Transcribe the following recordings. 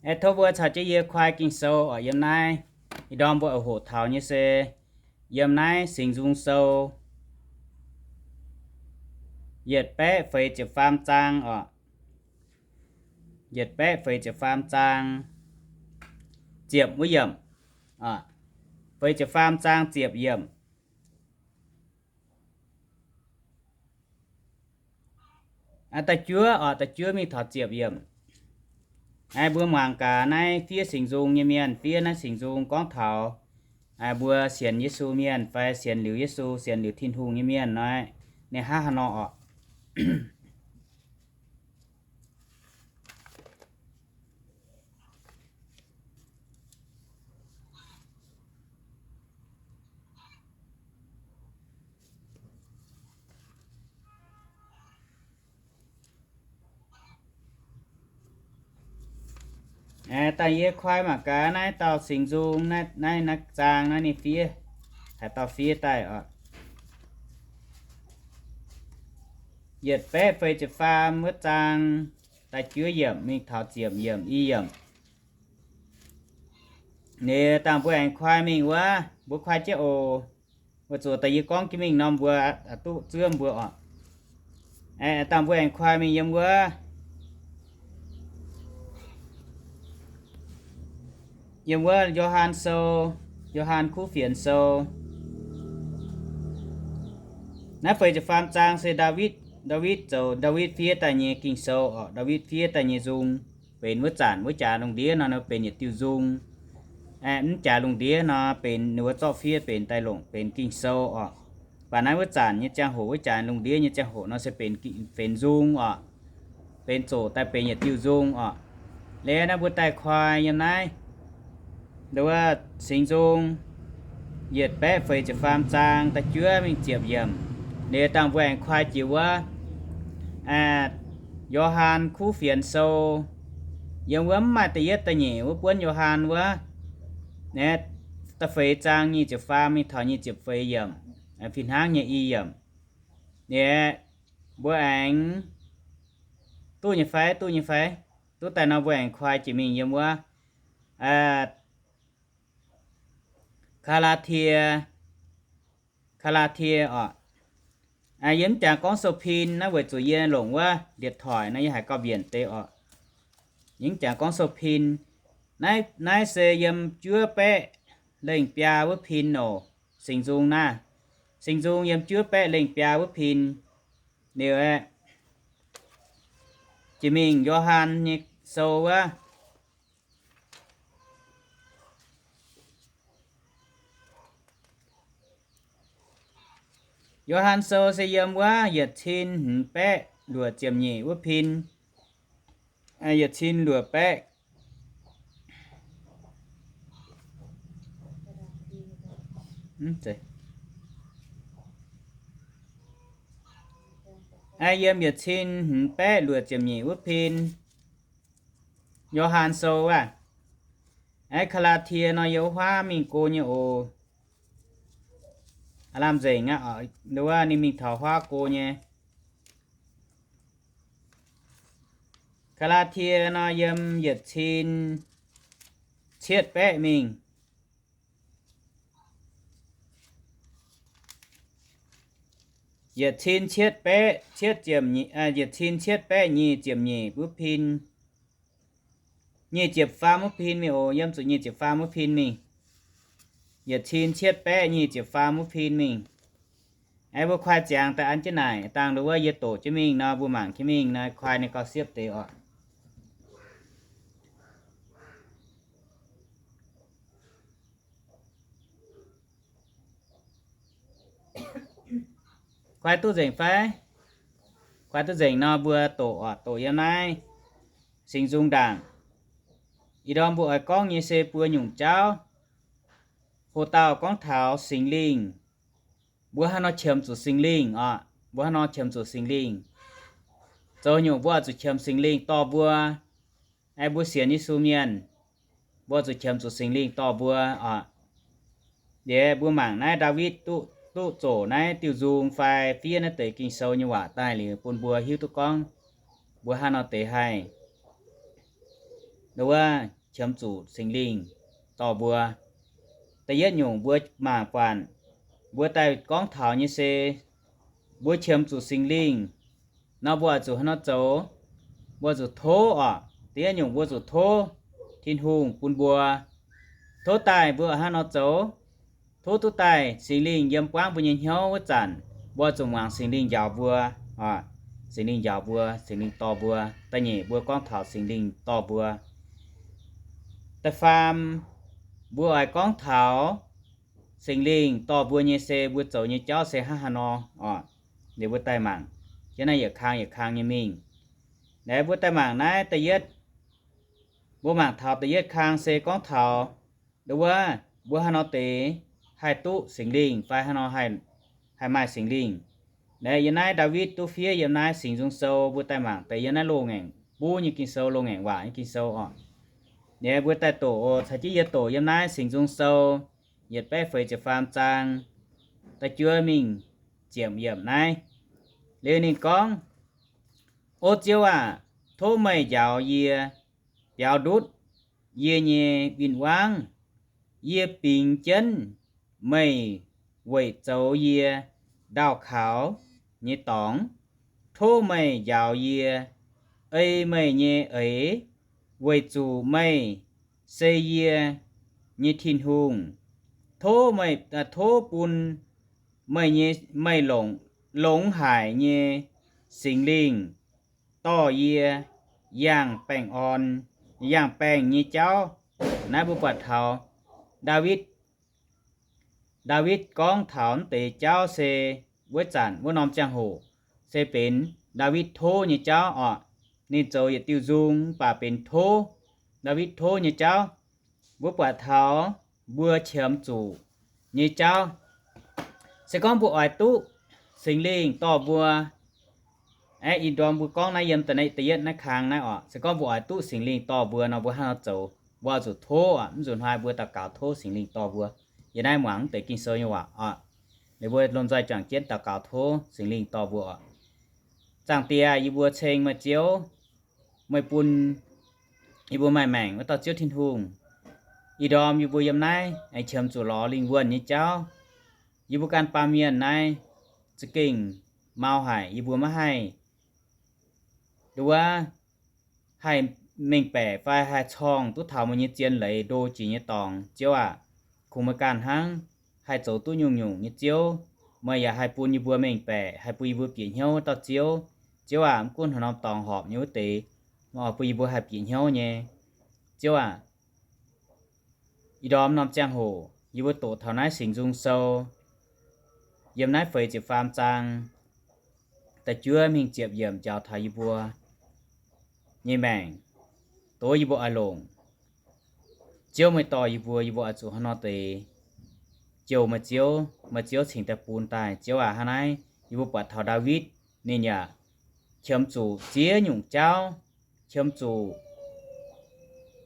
Aengx tov mbuo caux jienv yie kuaai Ging-Sou oc. Yiem naaiv ih ndorm mbuo oix hoqc taux nyei se yiem naaiv Singx Nzung Sou yietc baeqv feix ziepc faam zaang oc. Yietc baeqv feix ziepc faam zaang ziepc wuov yiemc. Feix ziepc faam zaang ziepc yiemc. Da'juov oc, da'juov mingh taux ziepc yiemc. Mbuo muangx gaax naaiv fiev Singx Nzung nyei mienh, fiev naaiv Singx Nzung gorngv taux mbuo sienx Yesu mienh fai sienx liuz Yesu, sienx liuz Tin-Hungh nyei mienh nor, ninh hnangv haaix nor oc. Dangh yie kuaai mangc gaax naaiv dauh Singx Nzung, naaiv, naaiv zaang naaiv ninh fiev, haaix dauh fiev daaih oc. Yietc baeqv feix ziepc faam wuov zaang, da'juov yiemc mingh taux ziepc yiemc, i yiemc. Ninh dangh mbuo aengx kuaai mingh wuov, mbuo kuaai jienv oc. Weic zuqc daaih yie gorngv jienv mingh nor mbuo duqv zuov mbuo oc. Dangh mbuo aengx kuaai mingh yiem wuov, yiem wuov Yo^han Sou, Yo^han Kuv Fienx Sou. Naaiv feix ziepc faam zaang se Ndaawitv, Ndaawitv zoux, Ndaawitv fiev daaih nyei Ging-Sou oc. Ndaawitv fiev daaih nyei nzung benx wuov zanc wuov jaax lungh ndiev nor, nor benx yietc diuh nzung. Mv jaax lungh ndiev nor benx ninh wuov zorqv fiev benx daaih longc benx Ging-Sou oc. Baac naaiv wuov zanc nyei ziangh hoc, wuov jaax lungh ndiev nyei ziangh hoc nor se benx, benx nzung oc. Benx zoqc daaih benx yietc diuh nzung oc. Liuz naaiv mbuo daaih kuaai yiem naaiv, nduov, Singx Nzung yietc baeqv feix ziepc faam zaang da'juov mingh ziepc yiemc. Liuz dangh mbuo aengx kuaai jiex wuov Yo^han Kuv Fienx Sou, yiem wuov mv maaih da'yietv da'nyeic wuov buonv Yo^han wuov, naaiv da'feix zaang nyic ziepc faam mingh taux nyic ziepc feix yiemc, fih hnangv nyei i yiemc. Liuz mbuo aengx duqv nyei fai? Duqv nyei fai? Duqv daaih nor mbuo aengx kuaai jiex mingh yiem wuov Kaa^laa^tie, Kaa^laa^tie oc. Yie mv jangx gorngv sou pin naaiv weic zuqc yie longc wuov điện thoại nor yie haiz gauh mbienc deix oc. Yie mv jangx gorngv sou pin. Naaiv, naaiv se yiem juov baeqv lengh biaa wuov pin oc. Singx Nzung naaiv, Singx Nzung yiem juov baeqv lengh biaa wuov pin. Liuz aeqv, jiex mingh Yo^han nyei sou wuov. Yo^han Sou se yiem wuov yietc cin hmz baeqv luoqc ziepc nyeic wuov pin. Yietc cin luoqc baeqv, yiem yietc cin hmz baeqv luoqc ziepc nyeic wuov pin. Yo^han Sou aav, aeqv, Kaa^laa^tie nor yiem wuov huaav mingh go nyei oc. Aav lamh nzengc aqv, nduov ninh mingh taux huaav go nyei. Kaa^laa^tie nor yiem yietc cin cietv baeqv mingh. Yietc cin cietv baeqv, cietv ziepc, yietc cin cietv baeqv nyic ziepc nyeic wuov pin, nyic ziepc faam wuov pin mingh oc. Yiem zuqc nyic ziepc faam wuov pin mingh. Yietc cin cietv baeqv nyic ziepc faam wuov pin mingh. Aeqv, mbuo kuaai ziangx daaih an jienv naaic, dangh nduov wuov yie doqc jienv mingh nor, mbuo mangc jienv mingh nor, kuaai ninh gauh siepv deix oc. Kuaai duqv nzengc fai? Kuaai duqv nzengc nor, mbuo doqc oc, doqc yiem naaiv Singx Nzung ndaangc. Ih ndorm mbuo oix gorngv nyei se buo nyungc jauv. Ho dauh gorngv taux Singx Lingh. Mbuo haaix nor qiemx zuqc Singx Lingh oc? Mbuo haaix nor qiemx zuqc Singx Lingh? Zoux nyungc mbuo oix zuqc qiemx Singx Lingh dorh mbuo. Aeqv, mbuo sienx Yesu mienh, mbuo zuqc qiemx zuqc Singx Lingh dorh mbuo oc. Liuz mbuo mangc naaiv Ndaawitv duqv, duqv zoqc naaiv diuh nzung fai fiev naaiv deix Ging-Sou nyei waac daaih liuz bun mbuo hiuv duqv gorngv mbuo haaix nor deix haih. Nduov wuov, qiemx zuqc Singx Lingh dorh mbuo. Da'yietv nyungc mbuo mangc buatc, mbuo daaih gorngv taux nyei se mbuo qiemx zuqc Singx Lingh nor, mbuo oix zuqc haaix nor zoux? Mbuo zuqc tov oc. Da'yietv nyungc mbuo zuqc tov Tin-Hungh bun mbuo. Tov daaih mbuo haaix nor zoux? Tov duqv daaih Singx Lingh yiem buangv mbuo nyei hnyouv wuov zanc, mbuo zuqc muangx Singx Lingh njaaux mbuo. Singx Lingh njaaux mbuo, Singx Lingh dorh mbuo. Da'nyeic mbuo gorngv taux Singx Lingh dorh mbuo. Da'faam mbuo oix gorngv taux Singx Lingh dorh mbuo nyei se mbuo zoux nyei jauv se hnangv haaix nor oc. Liuz mbuo daaih mangc, jienv naaiv yietc kang yietc kang nyei mingh. Naaiv mbuo daaih mangc naaiv da'yietv, mbuo mangc taux da'yietv kang se gorngv taux ndo wuov, mbuo haaix nor deix haih duqv Singx Lingh fai haaix nor haih maaih Singx Lingh. Naaiv yiem naaiv Ndaawitv duqv fiev yiem naaiv Singx Nzung Sou, mbuo daaih mangc deix yiem naaiv loz-ngaengc buv nyei Ging-Sou, loz-ngaengc waac nyei Ging-Sou oc. Naaiv mbuo daaih doqc oc, caux jienv yie doqc yiem naaiv Singx Nzung Sou yietc baeqv feix ziepc faam zaang da'juov mingh ziepc yiemc naaiv. Liuz ninh gorngv, O Ziouv aac, tov meih njaaux yie, biaux ndutv yie nyei win-wangv. Yie bingx jienv meih weic zoux yie ndaauh kaux nyei dorngx. Tov meih njaaux yie, ei meih nyei eix, weic zuqc meih se yie nyei Tin-Hungh. Tov meih, tov bun meih nyei, meih longx, longx haic nyei Singx Lingh dorh yie yangh baengh orn, yangh baengh nyei jauv. Naaiv mbuo buatc taux Ndaawitv, Ndaawitv gorngv taux naaiv deix jauv se wuov zanc wuov norm ziangh hoc se benx Ndaawitv tov nyei jauv oc. Ninh zoux yietc diuh nzung mv baac benx tov, Ndaawitv tov nyei jauv. Mbuo buatc taux mbuo qiemx zuqc nyei jauv, se gorngv mbuo oix duqv Singx Lingh dorh mbuo, aeqv, ih ndorm mbuo gorngv naaiv yiem da'naaiv da'yietv naaiv kang naaiv oc, se gorngv mbuo oix duqv Singx Lingh dorh mbuo nor, mbuo hnangv nor zoux? Mbuo oix zuqc tov oc. Mv nzunc hnoi mbuo daux gaux tov Singx Lingh dorh mbuo. Yiem naaiv muangx mv deix Ging-Sou nyei waac oc. Liuz mbuo lomh nzoih juangc jienv daux gaux tov Singx Lingh dorh mbuo oc. Zaangc Diex, yie mbuo ceng meih Ziouv, meih bun yie mbuo maaih maengc wuov dauh Ziouv Tin-Hungh. Ih ndorm yie mbuo yiem naaiv aengx qiemx zuqc lorz lingh wuonh nyei jauv. Yie mbuo ganh baamh mienh naaiv za'gengh mau haic, yie mbuo maiv haih nduov haih mengh baeqc fai haih corngh duqv taux meih nyei zien leiz ndo jiex nyei dorngx. Ziouv aac, kungx meih ganh hnangv haih zoux duqv nyungc-nyungc nyei Ziouv. Meih yaac haih bun yie mbuo mengh baeqc, haih bun yie mbuo bieqc hnyouv dauh Ziouv. Ziouv aac, mv gunv haaix norm dorngx horpc nyei wuov deix, bun yie mbuo haih bieqc hnyouv nyei. Ziouv aac, ih ndorm norm ziangh hoc yie mbuo doqc taux naaiv Singx Nzung Sou, yiem naaiv feix ziepc faam zaang da'juov mingh ziepc yiemc njaaux taux yie mbuo nyei maengc, dongh yie mbuo oix longc Ziouv meih dorh yie mbuo, yie mbuo oix zuqc haaix nor deix jouh meih Ziouv, meih Ziouv cingx daaih bun daaih. Ziouv aac, hnangv naaiv yie mbuo buatc taux Ndaawitv, ninh yaac qiemx zuqc ziex nyungc jauv, qiemx zuqc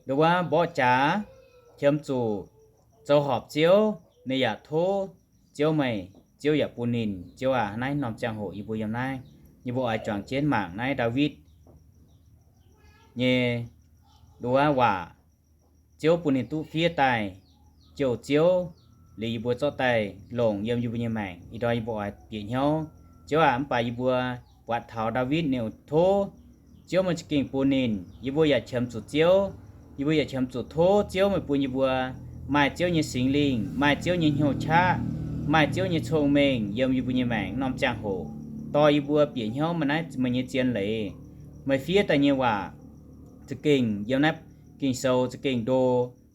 ndo wuov mborqv jaax, qiemx zuqc zoux horpc Ziouv, ninh yaac tov Ziouv meih, Ziouv yaac bun ninh. Ziouv aac, hnangv naaiv norm ziangh hoc yie mbuo yiem naaiv, yie mbuo oix juangc jienv mangc naaiv Ndaawitv nyei ndo wuov waac. Ziouv bun ninh duqv fiev daaih jouh Ziouv, liuz yie mbuo zorqv daaih longc yiem yie mbuo nyei maengc. Ih ndorm yie mbuo oix bieqc hnyouv, Ziouv aac, mv baac yie mbuo buatc taux Ndaawitv ninh tov Ziouv meih za'gengh bun ninh. Yie mbuo yaac qiemx zuqc Ziouv, yie mbuo yaac qiemx zuqc tov Ziouv meih bun yie mbuo maaih Ziouv nyei Singx Lingh, maaih Ziouv nyei hnyouv qaqv, maaih Ziouv nyei cong-mengh yiem yie mbuo nyei maengc norm ziangh hoc, dorh yie mbuo bieqc hnyouv meih naaiv meih nyei zien leiz, meih fiev daaih nyei waac za'gengh yiem naaiv Ging-Sou za'gengh ndo,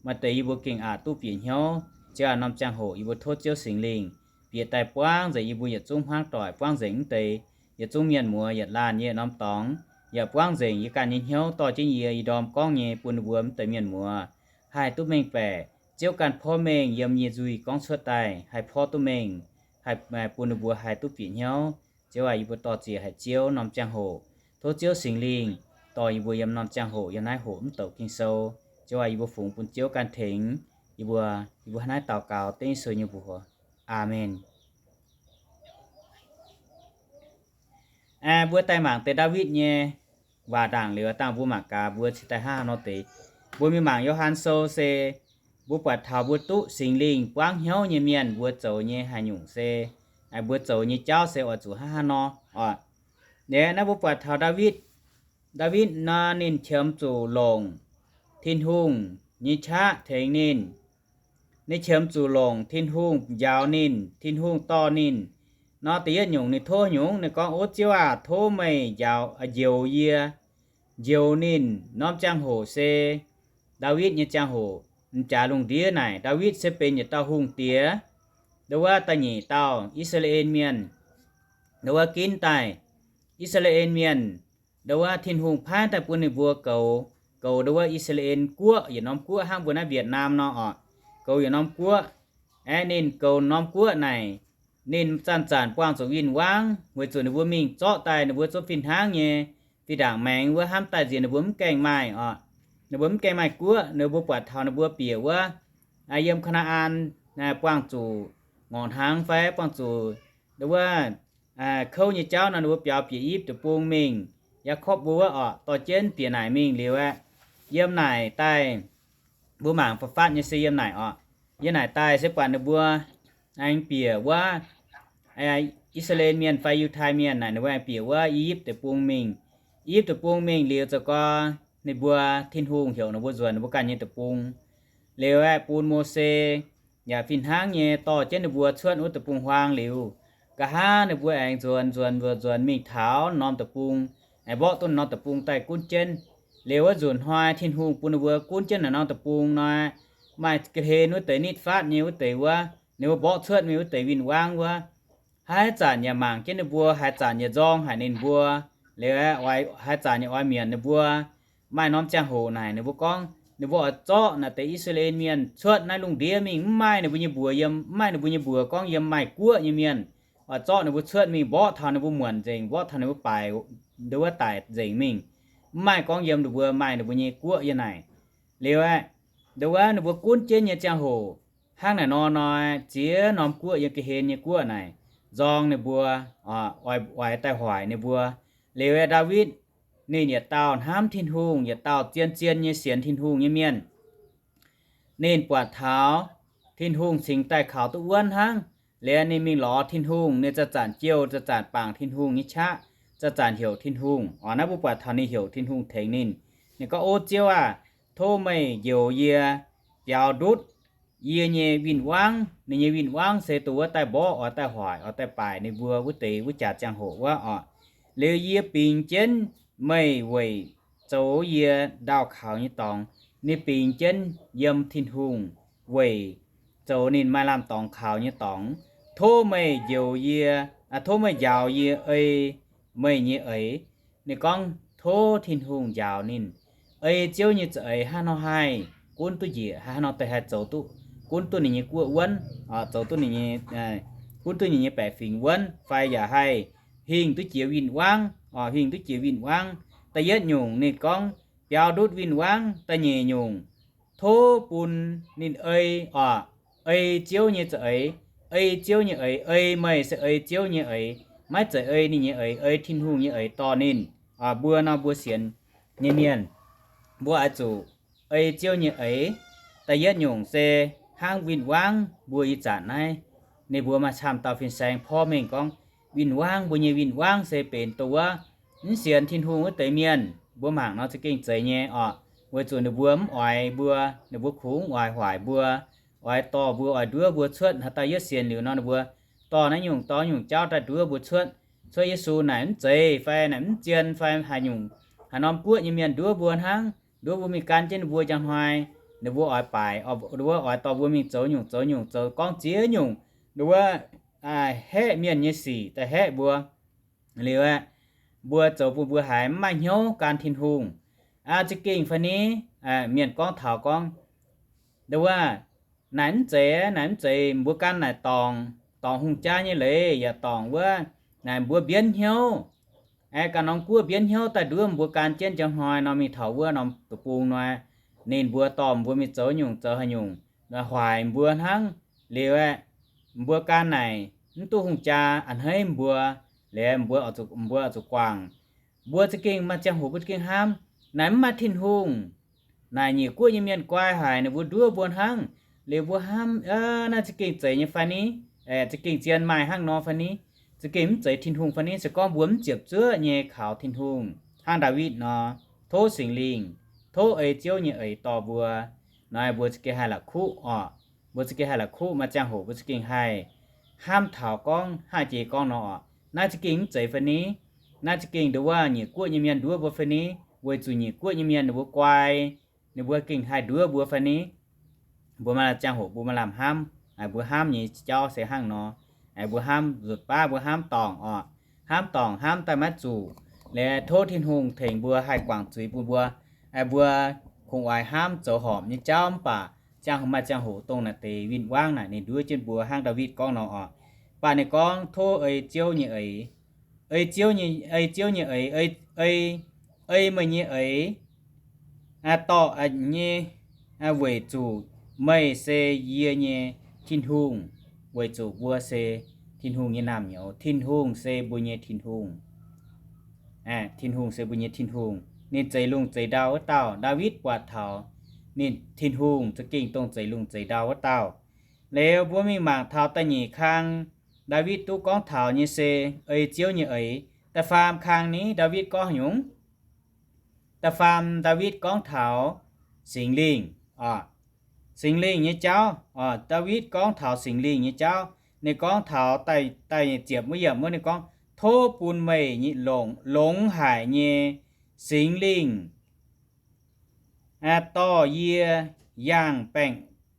maaih deix yie mbuo gengh aqc duqv bieqc hnyouv. Ziouv aac, norm ziangh hoc yie mbuo tov Ziouv Singx Lingh bieqc daaih buangv nzengc yie mbuo yietc zungv hmuangv doic, buangv nzengc mv deix yietc zungv mienh muoz yietc laanh nyei norm dorngx, yaac buangv nzengc yie ganh nyei hnyouv dorh jienv yie ih ndorm gorngv nyei bun ninh mbuo mv deix mienh muoz haih duqv mengh baeqc Ziouv ganh porv mengh yiem yie nzuih gorngv cuotv daaih haih porv duqv mengh, haih bun ninh mbuo haih duqv bieqc hnyouv. Ziouv aac, yie mbuo dor-ziec haic Ziouv norm ziangh hoc. Tov Ziouv Singx Lingh dorh yie mbuo yiem norm ziangh hoc, yiem naaiv hoc mv douc Ging-Sou. Ziouv aac, yie mbuo fungx bun Ziouv ganh tengx yie mbuo. Yie mbuo hnangv naaiv daux gaux dengv Yesu nyei mbuox. Aamen. Ae, mbuo daaih mangc deix Ndaawitv nyei waac ndaangc liuz dangh mbuo mangc gaax mbuo cingx daaih hnangv haaix nor deix Mbuo mingh mangc Yo^han Sou se mbuo buatc taux mbuo duqv Singx Lingh buangv hnyouv nyei mienh mbuo zoux nyei haaix nyungc se, mbuo zoux nyei jauv se oix zuqc hnangv haaix nor oc. Naaiv mbuo buatc taux Ndaawitv, Ndaawitv nor ninh qiemx zuqc longc Tin-Hungh nyei qaqv tengx ninh. Ninh qiemx zuqc longc Tin-Hungh njaaux ninh, Tin-Hungh dorh ninh. Nor da'yietv nyungc ninh tov nyungc, ninh gorngv, O Ziouv aah, tov meih njaaux, njoux yie. Njoux ninh norm ziangh hoc se Ndaawitv nyei ziangh hoc, m'jaax lungh ndiev naaic Ndaawitv se benx yietc dauh hungh diex, ndo wuov da'nyeic dauh I^saa^laa^en Mienh. Ndo wuov ginv daaih I^saa^laa^en Mienh, ndo wuov Tin-Hungh paaiv daaih bun ninh mbuo goux, goux ndo wuov I^saa^laa^en Guoqv, yietc norm guoqv hnangv mbuo naaiv Việt Nam nor oc, goux yietc norm guoqv. Aeqv, ninh goux norm guoqv naaic, ninh zanc-zanc buangh zuqc win-wangv weic zuqc ninh mbuo mingh zorqv daaih ninh mbuo zungv fih hnangv nyei, fih ndaangc maengx wuov hnamv daaih nziex ninh mbuo mv gaengh maaih oc. Ninh mbuo mv gaengh maaih guoqv, ninh mbuo buatc taux ninh mbuo bieqc wuov, yiem Kaa^naa^an buangh zuqc ngorc hnaangx fai buangh zuqc ndo wuov kouv nyei jauv nor, ninh mbuo biaux bieqc I^yipv Deic-Bung mingh. Yaakopv mbuo wuov oc, dorh jienv bieqc naaic mingh liuz aeqv, yiem naaic daaih mbuo mangc faaux fatv nyei se yiem naaic oc. Yiem naaic daaih se buatc ninh mbuo aengx bieqc wuov I^saa^laa^en Mienh fai Yiutai Mienh naaic ninh mbuo aengx bieqc wuov I^yipv Deic-Bung mingh. I^yipv Deic-Bung mingh liuz zoux gau ninh mbuo, Tin-Hungh heuc ninh mbuo nzuonx ninh mbuo ganh nyei deic-bung. Liuz aeqv, bun Mose yaac fih hnangv nyei dorh jienv ninh mbuo cuotv wuov deic-bung-huaang liuz, nqa'haav ninh mbuo aengx nzuonx nzuonx nzuonx nzuonx mingh taux norm deic-bung, aengx mborqv duqv norm deic-bung daaih gunv jienv. Liuz wuov nzunc hnoi Tin-Hungh bun ninh mbuo gunv jienv naaic norm deic-bung nor, maaih ga'hlen wuov deix nitv fatv nyei wuov deix wuov, ninh mbuo mborqv cuotv mingh wuov deix win-wangv wuov. Haaix zanc yaac mangc jienv ninh mbuo, haaix zanc yaac nzorng haic ninh mbuo. Liuz aeqv, haaix zanc yaac oix mietc ninh mbuo. Maaih norm ziangh hoc naaic ninh mbuo gorngv ninh mbuo oix zorqv naaic deix I^saa^laa^en Mienh cuotv naaiv lungh ndiev mingh, mv maaih ninh mbuo nyei mbuox yiem, mv maaih ninh mbuo nyei mbuox gorngv yiem maaih guoqv nyei mienh, oix zorqv ninh mbuo cuotv mingh mborqv taux ninh mbuo muonc nzengc, mborqv taux ninh mbuo baaic ndo wuov daic nzengc mingh. Mv maaih gorngv yiem ninh mbuo maaih ninh mbuo nyei guoqv yiem naaic. Liuz aeqv, ndo wuov ninh mbuo gunv jienv nyei ziangh hoc, hnangv naaic nor hnoi, ziex norm guoqv yiem ga'hlen nyei guoqv naaic nzorng ninh mbuo, oix daaih hoic ninh mbuo. Liuz aeqv, Ndaawitv ninh yietc dauh hnamv Tin-Hungh, yietc dauh zien-zien nyei sienx Tin-Hungh nyei mienh. Ninh buatc taux Tin-Hungh cingx daaih kaux duqv wuonv hnangv. Liuz ninh mingh lorz Tin-Hungh, ninh zanc-zanc jouh, zanc-zanc bangc Tin-Hungh nyei qaqv, zanc-zanc heuc Tin-Hungh. Oc, naaiv mbuo buatc taux ninh heuc Tin-Hungh tengx ninh. Ninh gorngv, O Ziouv aah, tov meih njoux yie, biaux ndutv yie nyei win-wangv. Ninh nyei win-wangv se dongh wuov daaih mborqv, oix daaih hoic, oix daaih baaic ninh mbuo wuov deix wuov jaax ziangh hoc wuov oc. Liuz yie bingx jienv meih weic zoux yie ndaauh kaux nyei dorngx. Ninh bingx jienv yiem Tin-Hungh weic zoux ninh maaih lamh dorngx kaux nyei dorngx. Tov meih njoux yie, tov meih njaaux yie ei meih nyei eix. Ninh gorngv tov Tin-Hungh njaaux ninh ei Ziouv nyei za'eix hnangv nor haih gunv duqv njiec, hnangv nor deix haih zoux duqv, gunv duqv ninh nyei guoqv wuonv, zoux duqv ninh nyei, gunv duqv ninh nyei baeqc fingx wuonv, fai yaac haih huingx duqv jiex win-wangv, huingx duqv jiex win-wangv. Da'yietv nyungc ninh gorngv biaux ndutv win-wangv. Da'nyeic nyungc, tov bun ninh ei, oc, ei Ziouv nyei za'eix, ei Ziouv nyei eix, ei meih se ei Ziouv nyei eix, maiv zeiz ei ninh nyei eix, ei Tin-Hungh nyei eix dorh ninh. Mbuo nor mbuo sienx nyei mienh, mbuo oix zuqc ei Ziouv nyei eix. Da'yietv nyungc se hnangv win-wangv mbuo ih zanc naaiv, ninh mbuo maaih camv dauh fin-saeng porv mengh gorngv, win-wangv, mbuo nyei win-wangv se benx dongh wuov mv sienx Tin-Hungh wuov deix mienh. Mbuo mangc nor za'gengh zeiz nyei oc, weic zuqc ninh mbuo mv oix mbuo, ninh mbuo kungx oix hoic mbuo, oix dorh mbuo, oix nduov mbuo cuotv. Haaix dauh yietv sienx liuz nor ninh mbuo dorh naaiv nyungc dorh nyungc jauv daaih nduov mbuo cuotv. Cuotv Yesu naaic mv zeiz fai naaic mv zien fai haaix nyungc, haaix norm guoqv nyei mienh nduov mbuo hnangv, nduov mbuo mingh gan jienv ninh mbuo njang hnoi, ninh mbuo oix baaic, ninh mbuo oix dorh mbuo mingh zoux nyungc zoux nyungc, zoux gorngv ziex nyungc, ninh mbuo haeqv mienh nyei sic daaih haeqv mbuo. Liuz aeqv, mbuo zoux bun mbuo haiz mv maaih hnyouv gan Tin-Hungh. Za'gengh fai ni, mienh gorngv taux gorngv, ndo wuov, naaic mv zeiz, naaic mv zeiz, mbuo gan naaic dorngc, dorngc hungh jaa nyei leiz yaac dorngc wuov, naaic mbuo mbienv hnyouv. Aeqv, ganh norm guoqv mbienv hnyouv daaih nduov mbuo gan jienv njang hnoi nor mingh taux wuov norm deic-bung nor, ninh mbuo dorh mbuo mingh zoux nyungc zoux haaix nyungc, hoic mbuo hnangv. Liuz aeqv, mbuo gan naaic mv duqv hungh jaa a'hneiv mbuo, liuz mbuo, mbuo oix zuqc guangc. Mbuo za'gengh maaih ziangh hoc mbuo za'gengh hnamv, naaic mv maaih Tin-Hungh. Naaic nyeic guoqv nyei mienh guai haic, ninh mbuo nduov mbuo hnangv. Liuz mbuo hnamv, naaiv za'gengh zeiz nyei fai ni? Za'gengh zien maaih hnangv nor fai ni? Za'gengh mv zeiz Tin-Hungh fai ni? Se gorngv mbuo mv ziepc zuoqv nyei kaux Tin-Hungh hnangv Ndaawitv nor, tov Singx Lingh, tov ei Ziouv nyei eix dorh mbuo, naaiv mbuo za'gengh haih la'kuqv oc. Mbuo za'gengh haih la'kuqv, maaih ziangh hoc mbuo za'gengh haih hnamv taux gorngv, haih jiex gorngv nor oc, naaiv za'gengh mv zeiz fai ni? Naaiv za'gengh nduov wuov nyeic guoqv nyei mienh nduov mbuo fai ni? Weic zuqc nyeic guoqv nyei mienh ninh mbuo guai, ninh mbuo gengh haih nduov mbuo fai ni? Mbuo maaih ziangh hoc mbuo maaih lamh hnamv, mbuo hnamv nyei jauv se hnangv nor. Mbuo hnamv nzutc baav, mbuo hnamv dorngc oc. Hnamv dorngc, hnamv daaih maiv zuqc. Liuz tov Tin-Hungh tengx mbuo haih guangc zuiz bun mbuo. Mbuo kungx oix hnamv zoux horpc nyei jauv, mv baac ziangh hoc maaih ziangh hoc dongh naaic deix win-wangv naaic ninh nduov jienv mbuo hnangv Ndaawitv gorngv nor oc. Mv baac ninh gorngv, tov ei Ziouv nyei eix, ei Ziouv nyei, ei Ziouv nyei eix, ei, ei meih nyei eix dorh nyei, weic zuqc meih se yie nyei Tin-Hungh. Weic zuqc mbuo se Tin-Hungh nyei naamh nyouz. Tin-Hungh se mbuo nyei Tin-Hungh. Tin-Hungh se mbuo nyei Tin-Hungh. Ninh zeix lungh zeix ndau wuov dauh. Ndaawitv buatc taux ninh Tin-Hungh za'gengh dongh zeix lungh zeix ndau wuov dauh. Liuz mbuo mingh mangc taux da'nyeic kang, Ndaawitv duqv gorngv taux nyei se ei Ziouv nyei eix. Da'faam kang ni, Ndaawitv gorngv haaix nyungc? Da'faam Ndaawitv gorngv taux Singx Lingh oc. Singx Lingh nyei jauv oc. Ndaawitv gorngv taux Singx Lingh nyei jauv. Ninh gorngv taux da'nyeic ziepc wuov yiemc wuov ninh gorngv, tov bun meih nyei longx, longx haic nyei Singx Lingh dorh yie yangh baengc,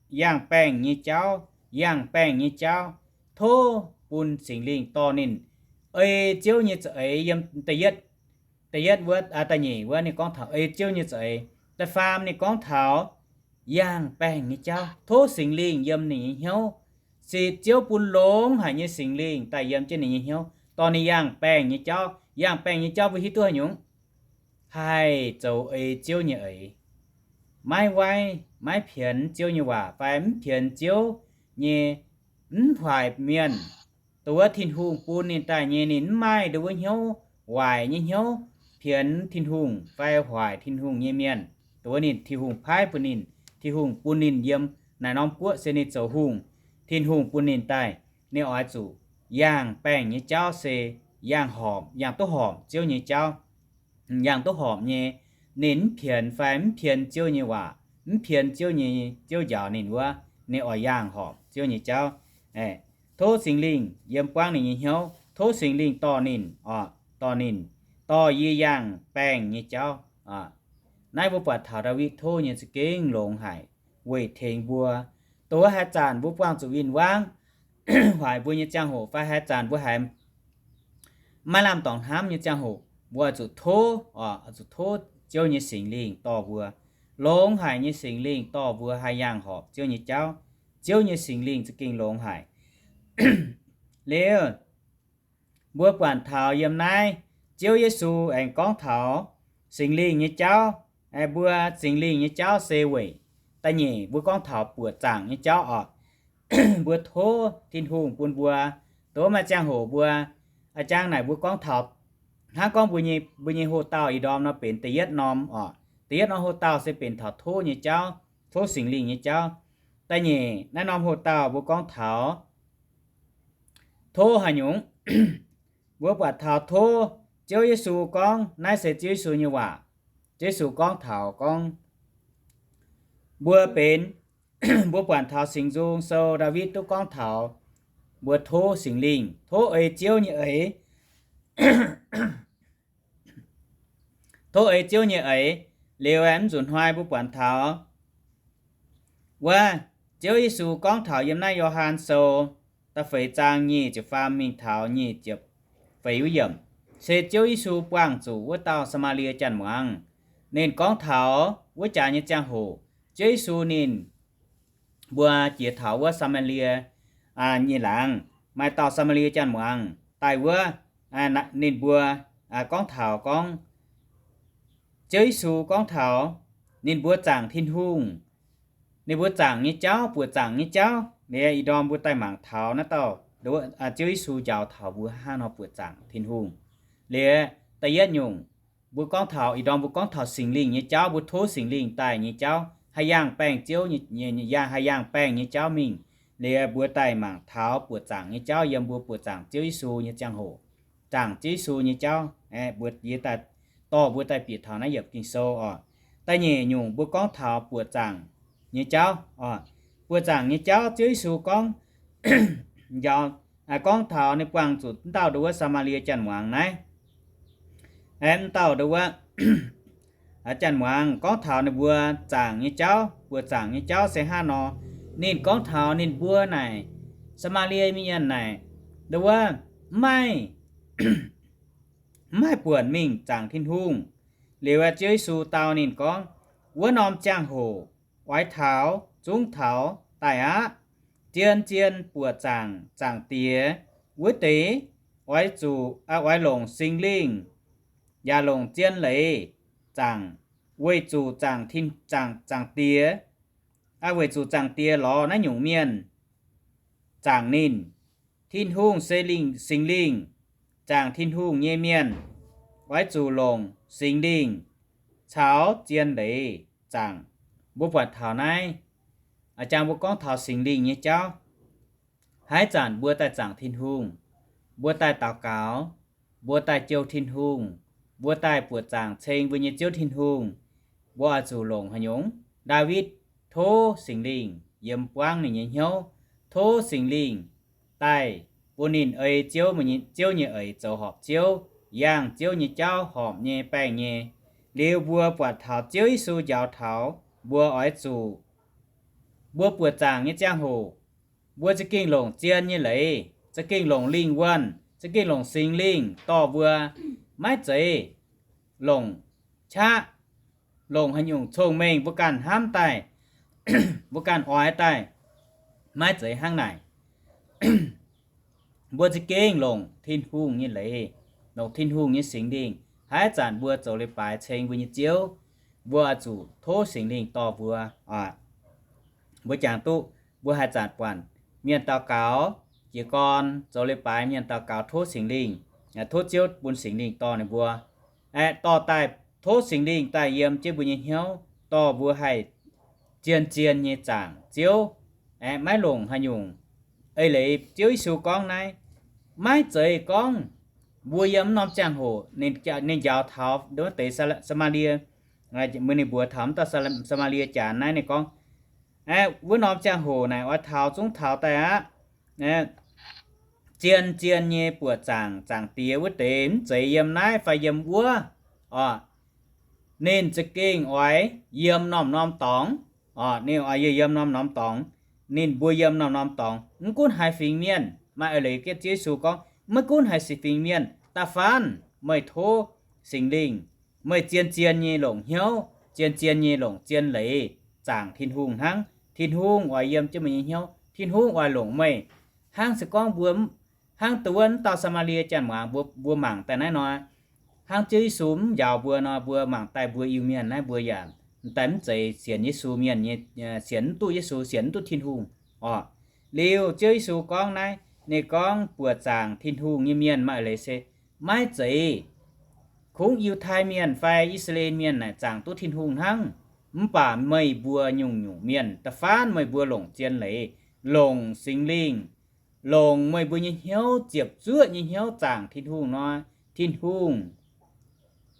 yangh baengc nyei jauv, yangh baengc nyei jauv. Tov bun Singx Lingh dorh ninh ei Ziouv nyei za'eix yiem da'yietv, da'yietv wuov, da'nyeic wuov ninh gorngv taux ei Ziouv nyei za'eix. Da'faam ninh gorngv taux yangh baengc nyei jauv, tov Singx Lingh yiem ninh nyei hnyouv. Se Ziouv bun longx haic nyei Singx Lingh daaih yiem jienv ninh nyei hnyouv, dorh ninh yangh baengc nyei jauv. Yangh baengc nyei jauv mbuo hiuv duqv haaix nyungc? Haih zoux ei Ziouv nyei eix. Maiv waaiv, maiv pienx Ziouv nyei waac fai mv pienx Ziouv nyei, mv hoic mienh. Dongh wuov Tin-Hungh bun ninh daaih nyei, ninh mv maaih dongh wuov hnyouv waaic nyei hnyouv pienx Tin-Hungh fai hoic Tin-Hungh nyei mienh. Dongh wuov ninh, Tin-Hungh paaiv bun ninh, Tin-Hungh bun ninh yiem naaiv norm guoqv se ninh zoux hungh. Tin-Hungh bun ninh daaih, ninh oix zuqc yangh baengc nyei jauv se yangh horpc, yangh duqv horpc Ziouv nyei jauv. Yangh duqv horpc nyei, ninh mv pienx fai mv pienx Ziouv nyei waac, mv pienx Ziouv nyei, Ziouv njaaux ninh wuov, ninh oix yangh horpc Ziouv nyei jauv. Tov Singx Lingh yiem buangv ninh nyei hnyouv, tov Singx Lingh dorh ninh, dorh ninh, dorh yie yangh baengc nyei jauv. Naaiv mbuo buatc taux Ndaawitv tov nyei za'gengh longx haic weic tengx mbuo. Dongh wuov haaix zanc mbuo buangh zuqc win-wangv, hoic mbuo nyei ziangh hoc fai haaix zanc mbuo haiz maiv lamh dorngc hnamv nyei ziangh hoc, mbuo oix zuqc tov, oix zuqc tov Ziouv nyei Singx Lingh dorh mbuo. Longx haic nyei Singx Lingh dorh mbuo haih yangh horpc Ziouv nyei jauv. Ziouv nyei Singx Lingh za'gengh longx haic. Liuz, mbuo buatc taux yiem naaiv, Ziouv Yesu aengx gorngv taux Singx Lingh nyei jauv. Mbuo Singx Lingh nyei jauv se weic da'nyeic mbuo gorngv taux buoqc zaangc nyei jauv oc. Mbuo tov Tin-Hungh bun mbuo, dongh maaih ziangh hoc mbuo, a'jang naaic mbuo gorngv taux, hnangv gorngv mbuo nyei, mbuo nyei hoc-dauh ih ndorm nor benx da'yietv norm oc. Da'yietv norm hoc-dauh se benx taux tov nyei jauv, tov Singx Lingh nyei jauv. Da'nyeic naaiv norm hoc-dauh mbuo gorngv taux tov haaix nyungc? Mbuo buatc taux tov, Ziouv Yesu gorngv, naaiv se Ziouv Yesu nyei waac. Ziouv Yesu gorngv taux gorngv, mbuo benx, mbuo buatc taux Singx Nzung Sou, Ndaawitv duqv gorngv taux mbuo tov Singx Lingh, tov ei Ziouv nyei eix, tov ei Ziouv nyei eix. Liuz aeqv, mv nzunc hnoi mbuo buatc taux wuov, Ziouv Yesu gorngv taux yiem naaiv Yo^han Sou da'feix zaang nyic ziepc faam mingh taux nyic ziepc feix wuov yiemc, se Ziouv Yesu buangh zuqc wuov dauh Saa^maa^lie Janx-muangz. Ninh gorngv taux wuov jaax nyei ziangh hoc, Ziouv Yesu ninh mbuo jiex taux wuov Saa^maa^lie nyei laangz, maaih dauh Saa^maa^lie Janx-muangz daaih wuov, ninh mbuo gorngv taux gorngv, Ziouv Yesu gorngv taux ninh mbuo zaangc Tin-Hungh, ninh mbuo zaangc nyei jauv, buoqc zaangc nyei jauv. Liuz ih ndorm mbuo daaih mangc taux naaiv dauh Ziouv Yesu njaaux taux mbuo hnangv haaix nor buoqc zaangc Tin-Hungh. Liuz da'yietv nyungc, mbuo gorngv taux ih ndorm mbuo gorngv taux Singx Lingh nyei jauv, mbuo tov Singx Lingh daaih nyei jauv, haih yangh baengh Ziouv nyei, haih yangh baengh nyei jauv mingh. Liuz mbuo daaih mangc taux buoqc zaangc nyei jauv yiem mbuo buoqc zaangc Ziouv Yesu nyei ziangh hoc, zaangc Ziouv Yesu nyei jauv, mbuo yie daaih dorh mbuo daaih bieqc taux naaiv yiemc Ging-Sou oc. Da'nyeic nyungc mbuo gorngv taux buoqc zaangc nyei jauv oc. Buoqc zaangc nyei jauv Ziouv Yesu gorngv, njaaux, gorngv taux ninh buangh zuqc m'dauh ndo wuov Saa^maa^lie janx-muangz naaiv. M'dauh ndo wuov janx-muangz gorngv taux ninh mbuo zaangc nyei jauv, buoqc zaangc nyei jauv se hnangv nor. Ninh gorngv taux ninh mbuo naaic, Saa^maa^lie Mienh naaic, ndo wuov, mv maaih, mv maaih buonc mingh zaangc Tin-Hungh. Liuz Ziouv Yesu dau ninh gorngv, wuov norm ziangh hoc oix taux, zungv taux daaih aqv. Zien-zien buoqc zaangc Zaangc Diex wuov deix oix zuqc, oix longc Singx Lingh, yaac longc zien leiz zaangc, weic zuqc zaangc, zaangc, zaangc Diex, weic zuqc Zaangc Diex lorz naaiv nyungc mienh zaangc ninh. Tin-Hungh se Lingh, Singx Lingh. Zaangc Tin-Hungh nyei mienh oix zuqc longc Singx Lingh caux zien leiz zaangc. Mbuo buatc taux naaiv, a'jang mbuo gorngv taux Singx Lingh nyei jauv, haaix zanc mbuo daaih zaangc Tin-Hungh, mbuo daaih daux gaux, mbuo daaih jouh Tin-Hungh, mbuo daaih buoqc zaangc ceng mbuo nyei Ziouv Tin-Hungh, mbuo oix zuqc longc haaix nyungc? Ndaawitv tov Singx Lingh yiem buangv ninh nyei hnyouv, tov Singx Lingh daaih bun ninh ei Ziouv, Ziouv nyei eix zoux horpc Ziouv, yangh Ziouv nyei jauv horpc nyei baengh nyei. Liuz mbuo buatc taux Ziouv Yesu njaaux taux mbuo oix zuqc, mbuo buoqc zaangc nyei ziangh hoc, mbuo za'gengh longc zien nyei leiz, za'gengh longc lingh wuonh, za'gengh longc Singx Lingh dorh mbuo, maiv zeiz longc qaqv, longc haaix nyungc cong-mengh mbuo ganh hnamv daaih, mbuo ganh oix daaih, maiv zeiz hnangv naaic. Mbuo za'gengh longc Tin-Hungh nyei leiz, longc Tin-Hungh nyei Singx Lingh. Haaix zanc mbuo zoux leiz-baaix ceng mbuo nyei Ziouv, mbuo oix zuqc tov Singx Lingh dorh mbuo. Mbuo jangx duqv, mbuo haaix zanc buatc mienh daux gaux, jiez gorn zoux leiz-baaix, mienh daux gaux tov Singx Lingh, tov Ziouv bun Singx Lingh dorh ninh mbuo, aeqv, dorh daaih, tov Singx Lingh daaih yiem jienv mbuo nyei hnyouv, dorh mbuo haih zien-zien nyei zaangc Ziouv, aeqv, maiv longc haaix nyungc. Eix leiz Ziouv Yesu gorngv naaiv, maiv zeiz gorngv mbuo yiem mv norm ziangh hoc, ninh njaaux taux wuov deix Saa^maa^lie, mbuo ninh mbuox taux mv dauh Saa^maa^lie Janx naaiv, ninh gorngv, aeqv, wuov norm ziangh hoc naaic oix taux zungv taux daaih aqv. Zien-zien nyei buoqc zaangc Zaangc Diex wuov deix mv zeiz yiem naaiv fai yiem wuov. Orqc, ninh za'gengh oix yiem norm-norm dorngx. Orqc, ninh oix yiem norm-norm dorngx. Ninh mbuo yiem norm-norm dorngx, mv gunv haaix fingx mienh, maaih eix leiz Ziouv Yesu gorngv, maiv gunv haaix fingx mienh, da'faanh meih tov Singx Lingh, meih zien-zien nyei longc hnyouv, zien-zien nyei longc zien leiz zaangc Tin-Hungh hnangv. Tin-Hungh oix yiem jienv meih nyei hnyouv. Tin-Hungh oix longc meih. Hnangv se gorngv mbuo, hnangv dongh wuov dauh Saa^maa^lie Janx-muangz mbuo, mbuo mangc daaih naaiv nor, hnangv Ziouv Yesu mv njaaux mbuo nor, mbuo mangc daaih mbuo Iu-Mienh naaiv mbuo yaac daaih mv zeiz sienx Yesu mienh nyei, sienx mv duqv Yesu, sienx mv duqv Tin-Hungh. Orqc, liuz Ziouv Yesu gorngv naaiv, ninh gorngv buoqc zaangc Tin-Hungh nyei mienh maaih eix leiz se maiv zeiz kungx Yiutai Mienh fai I^saa^laa^en Mienh naaic zaangc duqv Tin-Hungh hnangv. Mv baac meih mbuo nyungc-nyungc mienh, da'faanh meih mbuo longc zien leiz, longc Singx Lingh, longc meih mbuo nyei hnyouv, ziepc zuoqv nyei hnyouv zaangc Tin-Hungh nor, Tin-Hungh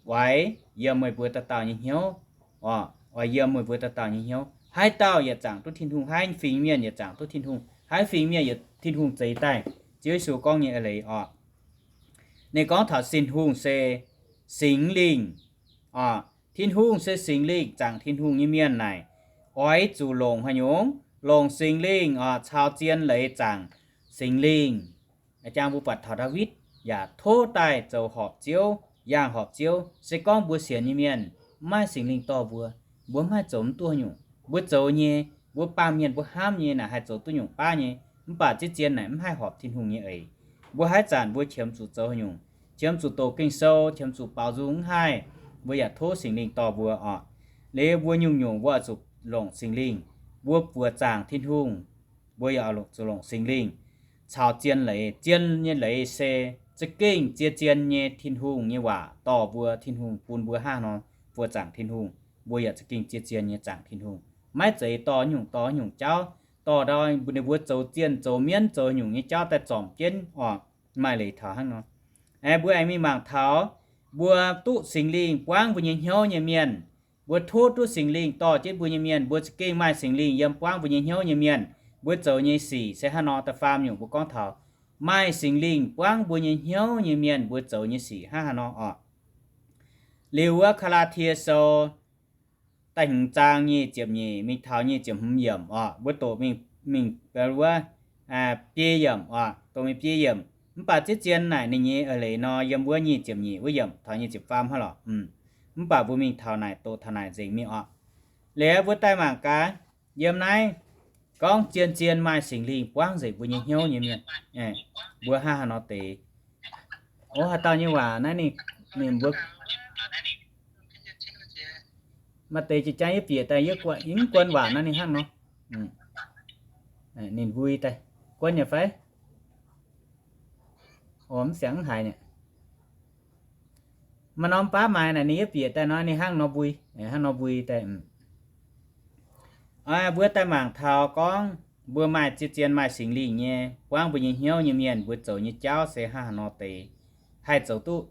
oix yiem meih mbuo dauh dauh nyei hnyouv. Orqc, oix yiem meih mbuo dauh dauh nyei hnyouv. Haaix dauh yaac zaangc duqv Tin-Hungh, haaix fingx mienh yaac zaangc duqv Tin-Hungh, haaix fingx mienh yaac Tin-Hungh zeix daaih. Ziouv Yesu gorngv nyei eix leiz orqc. Ninh gorngv taux Tin-Hungh se Singx Lingh. Orqc, Tin-Hungh se Singx Lingh, zaangc Tin-Hungh nyei mienh naaic oix zuqc longc haaix nyungc? Longc Singx Lingh. Orqc, caux zien leiz zaangc Singx Lingh. A'jang mbuo buatc taux Ndaawitv yaac tov daaih zoux horpc Ziouv, yangh horpc Ziouv. Se gorngv mbuo sienx nyei mienh mv maaih Singx Lingh dorh mbuo, mbuo mv haih zoux mv duqv nyungc. Mbuo zoux nyei, mbuo baamh mienh mbuo hnamv nyei naaic haih zoux duqv nyungc baav nyei, mv baac zien-zien naaic mv haih horpc Tin-Hungh nyei eix. Mbuo haaix zanc mbuo qiemx zuqc zoux haaix nyungc, qiemx zuqc doqc Ging-Sou, qiemx zuqc baaux nzung mv haih, mbuo yaac tov Singx Lingh dorh mbuo orqc. Liuz mbuo nyungc-nyungc mbuo oix zuqc longc Singx Lingh, mbuo buoz zaangc Tin-Hungh, mbuo yaac zuqc longc Singx Lingh caux zien leiz. Zien nyei leiz se za'gengh zien-zien nyei Tin-Hungh nyei waac dorh mbuo, Tin-Hungh bun mbuo hnangv haaix nor mbuo zaangc Tin-Hungh, mbuo yaac za'gengh zien-zien nyei zaangc Tin-Hungh. Maiv zeiz dorh nyungc dorh nyungc jauv, dorh ndau ninh mbuo zoux zienh zoux mienv zoux nyungc nyei jauv daaih zorpc jienv oc. Maaih leiz taux hnangv nor. Aengx mbuo aengx mingh mangc taux mbuo duqv Singx Lingh buangv mbuo nyei hnyouv nyei mienh, mbuo tov duqv Singx Lingh dorh jienv mbuo nyei mienh, mbuo za'gengh maaih Singx Lingh yiem buangv mbuo nyei hnyouv nyei mienh, mbuo zoux nyei sic se hnangv nor. Da'faam nyungc mbuo gorngv taux maaih Singx Lingh buangv mbuo nyei hnyouv nyei mienh, mbuo zoux nyei sic hnangv haaix nor oc. Liuz wuov Gaa^laa^tie Sou da'hmz zaang nyic ziepc nyeic mingh taux nyic ziepc hmz yiemc oc, mbuo doqc mingh, mingh wuov biei yiemc oc, doqc mingh biei yiemc. Mv baac ziex zien naaic ninh nyei eix leiz nor yiem wuov nyic ziepc nyeic wuov yiemc taux nyic ziepc faam hnangv lorqc. Mv baac mbuo mingh taux naaic, doqc taux naaic nzengc mingh oc. Liuz mbuo daaih mangc gaax, yiem naaiv gorngv zien-zien maaih Singx Lingh buangv nzengc mbuo nyei hnyouv nyei mienh, mbuo hnangv haaix nor deix. O, haaix dauh nyei waac naaiv ninh, ninh mbuo maaih deix jiex jaang yie bieqc daaih yie guon, yie mv guon waac naaiv ninh hnangv nor. Ninh mbui daaih guon nyei fai? O, mv siangx mv haiz nyei. Maaih norm baav maaiz naaic ninh yie bieqc daaih nor ninh hnangv nor mbui, hnangv nor mbui daaih. Mbuo daaih mangc taux gorngv mbuo maaih zien-zien maaih Singx Lingh nyei buangv mbuo nyei hnyouv nyei mienh, mbuo zoux nyei jauv se hnangv haaix nor deix haih zoux duqv.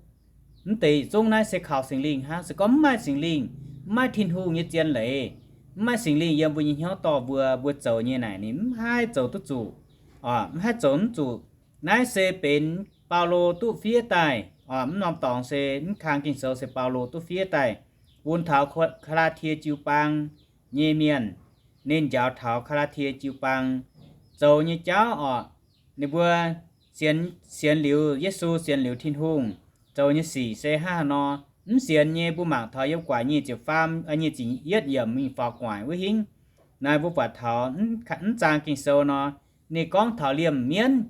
Mv deix yietc zungv naaiv se kaux Singx Lingh hnangv. Se gorngv mv maaih Singx Lingh, mv maaih Tin-Hungh nyei zien leiz, mv maaih Singx Lingh yiem mbuo nyei hnyouv dorh mbuo, mbuo zoux nyei naaic ninh mv haih zoux duqv zuqc, mv haih zoux mv zuqc. Naaiv se benx Baulo duqv fiev daaih, mv norm dorngx se mv kang Ging-Sou se Baulo duqv fiev daaih bun taux Gaa^laa^tie jiu-baang nyei mienh. Ninh njaaux taux Gaa^laa^tie jiu-baang zoux nyei jauv oc. Ninh mbuo sienx, sienx liuz Yesu, sienx liuz Tin-Hungh zoux nyei sic se hnangv haaix nor. Mv sienx nyei mbuo mangc taux yiem guaax nyic ziepc faam, nyic ziepc yietv yiemc mingh faaux gu'nguaaic wuov hingv. Naaiv mbuo buatc taux mv zaang Ging-Sou nor, ninh gorngv taux liemh mienv.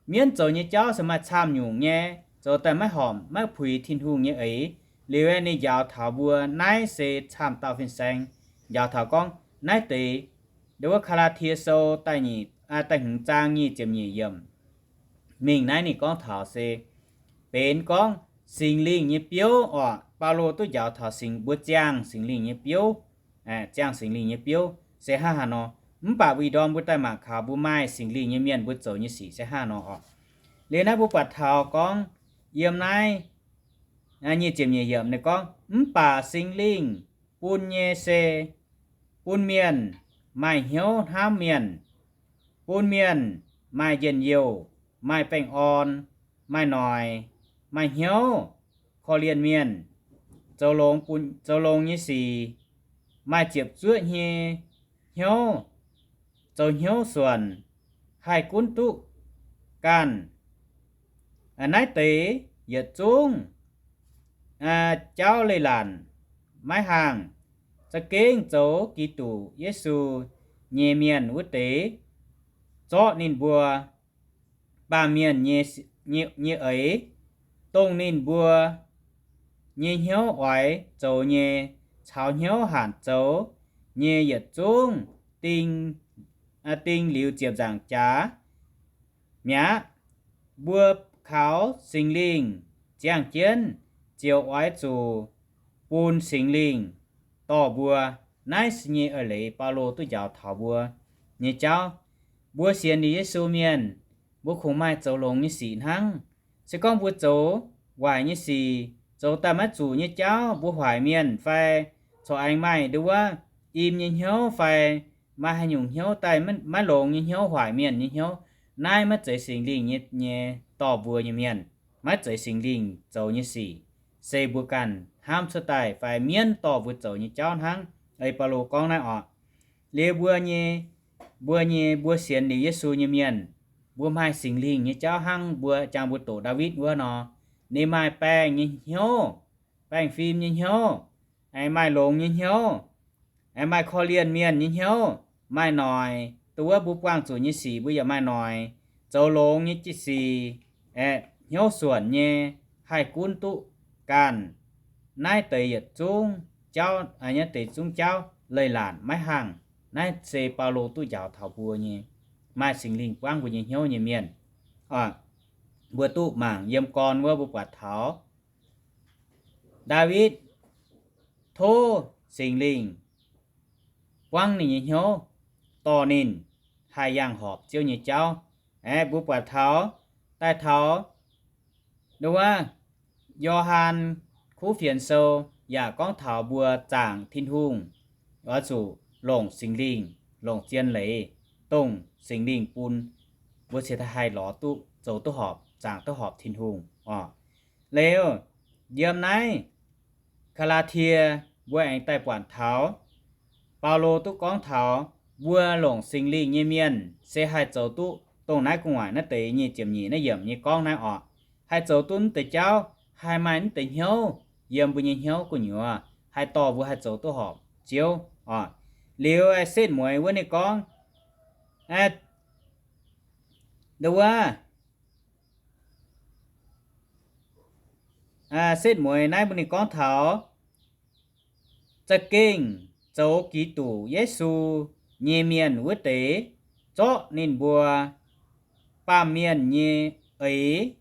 Mienv zoux nyei jauv se maaih camv nyungc nyei, zoux daaih maiv horpc maiv puix Tin-Hungh nyei eix. Liuz ninh njaaux taux mbuo, naaiv se camv dauh fin-saeng njaaux taux gorngv naaiv deix. Ndo wuov Gaa^laa^tie Sou da'nyeic, da'hmz zaang nyic ziepc nyeic yiemc mingh naaiv ninh gorngv taux se benx gorngv Singx Lingh nyei biouv oc. Baulo duqv njaaux taux Singx, mbuo ziangh Singx Lingh nyei biouv, ziangh Singx Lingh nyei biouv se hnangv haaix nor. Mv baac ih ndorm mbuo daaih mangc kaux mbuo maaih Singx Lingh nyei mienh mbuo zoux nyei sic se hnangv haaix nor oc. Liuz naaiv mbuo buatc taux gorngv yiem naaiv nyic ziepc nyeic yiemc ninh gorngv, mv baac Singx Lingh bun nyei se bun mienh maaih hnyouv hnamv mienh, bun mienh maaih njien-youh, maaih baengh orn, maaih noic, maaih hnyouv, korv-lienh mienh, zoux longx, zoux longx nyei sic, maaih ziepc zuoqv nyei hnyouv, zoux hnyouv suonc, haih gunv duqv ganh. Naaiv deix yietc zungv jauv leiz-latc maiv haangh. Za'gengh zoux Giduc Yesu nyei mienh wuov deix, zorqv ninh mbuo baamh mienh nyei eix, dongh ninh mbuo nyei hnyouv oix zoux nyei, caux hnyouv hanc zoux nyei yietc zungv ding, ding liuz ziepc nzaangc jaax mi'aqv. Mbuo kaux Singx Lingh ziangh jienv ziouc oix zuqc bun Singx Lingh dorh mbuo. Naaiv se nyei eix leiz Baulo duqv njaaux taux mbuo nyei jauv. Mbuo sienx liuz Yesu mienh, mbuo kungx maaih zoux longx nyei sic hnangv. Se gorngv mbuo zoux waaic nyei sic, zoux daaih maiv zuqc nyei jauv, mbuo hoic mienh fai corc aengx maaih nduov im nyei hnyouv fai maaih haaix nyungc hnyouv daaih maiv longx nyei hnyouv, hoic mienh nyei hnyouv, naaiv maiv zeiz Singx Lingh nyei, nyei dorh mbuo nyei mienh, maiv zeiz Singx Lingh zoux nyei sic. Se mbuo ganh hnamv cuotv daaih fai mienv dorh mbuo zoux nyei jauv hnangv. Ei Baulo gorngv naaiv oc. Liuz mbuo nyei, mbuo nyei, mbuo sienx liuz Yesu nyei mienh, mbuo maaih Singx Lingh nyei jauv hnangv mbuo jangx mbuo doqc Ndaawitv wuov nor, ninh maaih baengh nyei hnyouv, baengh fim nyei hnyouv, aengx maaih longx nyei hnyouv, aengx maaih korv-lienh mienh nyei hnyouv, maaih noic, dongh wuov mbuo buangh zuqc nyei sic mbuo yaac maaih noic, zoux longx nyei sic, hnyouv suonc nyei, haih gunv duqv ganh. Naaiv deix yietc zungv jauv, naaiv deix zungv jauv leiz-latc maiv haangh. Naaiv se Baulo duqv njaaux taux mbuo nyei, maaih Singx Lingh buangv mbuo nyei hnyouv nyei mienh. mbuo duqv mangc yiem gorn wuov mbuo buatc taux Ndaawitv tov Singx Lingh buangv ninh nyei hnyouv, dorh ninh haih yangh horpc Ziouv nyei jauv. Aeqv, mbuo buatc taux daaih taux nduov, Yo^han Kuv Fienx Sou yaac gorngv taux mbuo zaangc Tin-Hungh oix zuqc longc Singx Lingh, longc zien leiz, dongh Singx Lingh bun mbuo cingx daaih haih lorz duqv, zoux duqv horpc, zaangc duqv horpc Tin-Hungh oc. Liuz, yiem naaiv Gaa^laa^tie mbuo aengx daaih buatc taux Baulo duqv gorngv taux mbuo longc Singx Lingh nyei mienh se haih zoux duqv dongh naaiv gu'nguaaic naaiv deix nyei ziepc nyeic naaiv yiemc nyei gorngv naaiv oc. Haih zoux duqv naaiv deix jauv, haih maaih naaiv deix hnyouv yiem mbuo nyei hnyouv gu'nyuoz, haih dorh mbuo haih zoux duqv horpc Ziouv oc. Liuz, setv mueiz wuov ninh gorngv, nduov, setv mueiz naaiv mbuo ninh gorngv taux za'gengh zoux Giduc Yesu nyei mienh wuov deix zorqv ninh mbuo baamh mienh nyei eix,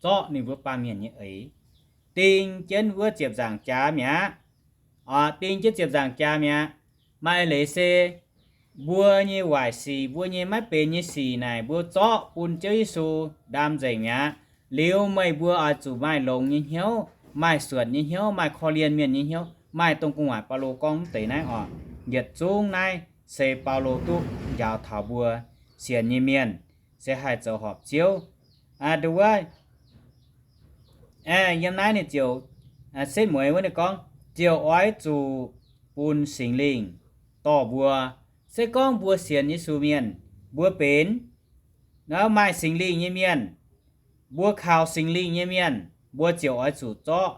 zorqv ninh mbuo baamh mienh nyei eix, ding jienv wuov ziepc nzaangc jaax mi'aqv. Ding jienv ziepc nzaangc jaax mi'aqv. Maaih leiz se mbuo nyei waaic sic, mbuo nyei maiv benx nyei sic naaic, mbuo zorqv bun Ziouv Yesu ndaam nzengc mi'aqv. Liuz meih mbuo oix zuqc maaih longx nyei hnyouv, maaih suonc nyei hnyouv, maaih korv-lienh mienh nyei hnyouv, maaih dongh gu'nguaaic Baulo gorngv mv deix naaiv oc. Yietc zungv naaiv se Baulo duqv njaaux taux mbuo sienx nyei mienh se haih zoux horpc Ziouv. Nduov, yiem naaiv ninh ziouc, setv mueiz wuov ninh gorngv, ziouc oix zuqc bun Singx Lingh dorh mbuo. Se gorngv mbuo sienx Yesu mienh, mbuo benx maaih Singx Lingh nyei mienh, mbuo kaux Singx Lingh nyei mienh, mbuo ziouc oix zuqc zorqv,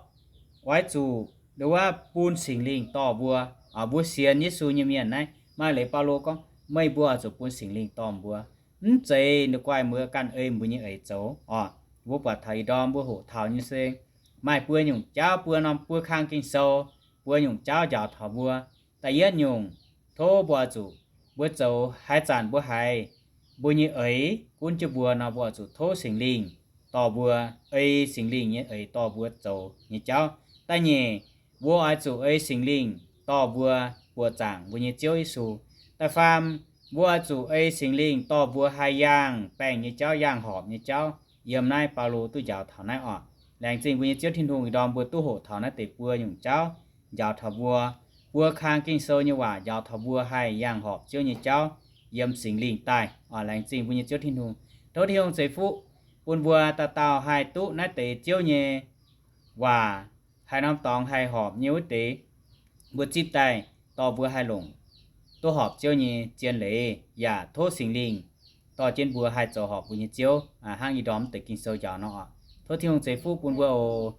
oix zuqc nduov bun Singx Lingh dorh mbuo. Mbuo sienx Yesu nyei mienh naaiv, maaih leiz Baulo gorngv, meih mbuo oix zuqc bun Singx Lingh dorh mbuo. Mv zeiz ninh guaih mbuo ganh ei mbuo nyei eix zoux oc. Mbuo buatc taux ih ndorm mbuo hoqc taux nyei se maaih buo nyungc jauv, buo norm buo kang Ging-Sou, buo nyungc jauv njaaux taux mbuo. Da'yietv nyungc, tov mbuo oix zuqc, mbuo zoux haaix zanc mbuo haiz mbuo nyei eix gunv jienv mbuo nor, mbuo oix zuqc tov Singx Lingh dorh mbuo, ei Singx Lingh nyei eix dorh mbuo zoux nyei jauv. Da'nyeic, mbuo oix zuqc ei Singx Lingh dorh mbuo buoqc zaangc mbuo nyei Ziouv Yesu. Da'faam, mbuo oix zuqc ei Singx Lingh dorh mbuo haih yangh baengc nyei jauv, yangh horpc nyei jauv. Yiem naaiv Baulo duqv njaaux taux naaiv oc. Laengz zingh mbuo nyei Ziouv Tin-Hungh, ih ndorm mbuo duqv hoqc taux naaiv deix buo nyungc jauv, njaaux taux mbuo, buo kang Ging-Sou nyei waac njaaux taux mbuo haih yangh horpc Ziouv nyei jauv yiem Singx Lingh daaih oc. Laengz zingh mbuo nyei Ziouv Tin-Hungh. Tov Tin-Hungh ceix fuqv bun mbuo dauh dauh haih duqv naaiv deix Ziouv nyei waac, haaix norm dorngx haih horpc nyei wuov deix, mbuo zipv daaih dorh mbuo haih longc duqv horpc Ziouv nyei zien leiz, yaac tov Singx Lingh dorh jienv mbuo haih zoux horpc mbuo nyei Ziouv, hnangv ih ndorm mv deix Ging-Sou njaaux nor oc. Tov Tin-Hungh ceix fuqv bun mbuo oc.